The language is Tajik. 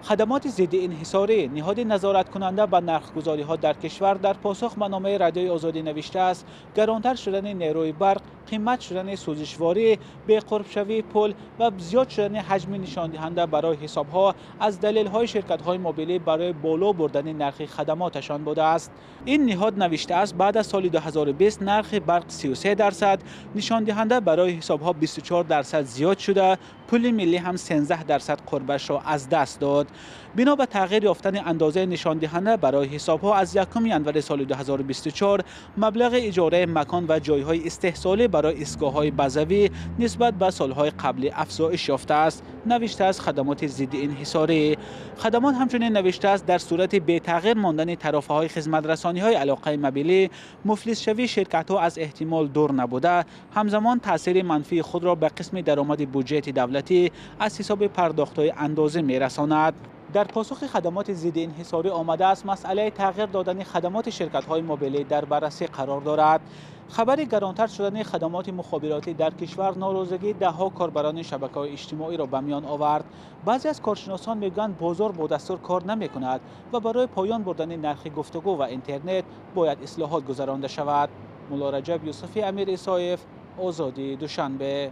Хадамоти зидди инҳисорӣ, ниҳоди назораткунанда ба нархгузориҳо дар кишвар, дар посух ба номаи Радиои Озодӣ навиштааст: гаронтар шудани нерӯи барқ, қимат шудани сӯзишворӣ, беқурбшавии пул ва зиёд шудани ҳаҷми нишондиҳанда барои ҳисобҳо аз далелҳои ширкатҳои мобилӣ барои боло бурдани нархи хадамоташон будааст. Ин ниҳод навиштааст, баъд аз соли 2020 нархи барқ 33%, нишондиҳанда барои ҳисобҳо 24% зиёд шуда, пули миллӣ ҳам 13% қурбашро аз даст дод. Бино ба тағйир ёфтани андозаи нишондиҳанда барои ҳисобҳо аз 1 январи соли 2024 маблағи иҷораи макон ва ҷойҳои истеҳсолӣ барои истгоҳҳои базавӣ нисбат ба солҳои қаблӣ афзоиш ёфтааст, навиштааст хадамоти зидди инҳисорӣ. Хадамот ҳамчунин навиштааст, дар сурати бетағйир мондани тарафаҳои хизматрасониҳои алоқаи мобилӣ, муфлисшавии ширкатҳо аз эҳтимол дур набуда, ҳамзамон таъсири манфии худро ба қисми даромади буҷети давлатӣ аз ҳисоби пардохтҳои андозӣ мерасонад. Дар посухи хадамоти зидди инҳисорӣ омадааст, масъалаи тағйир додани хадамоти ширкатҳои мобилӣ дар баррасӣ қарор дорад. Хабари гаронтар шудани хадамоти мухобиротӣ дар кишвар норозигии даҳҳо корбарони шабакаҳои иҷтимоиро ба миён овард. Баъзе аз коршиносон мегӯянд, бозор бо дастур кор намекунад ва барои поён бурдани нархи гуфтугӯ ва интернет бояд ислоҳот гузаронда шавад. Мулло Раҷаб Юсуфӣ, Амир Исоев, Озодӣ, Душанбе.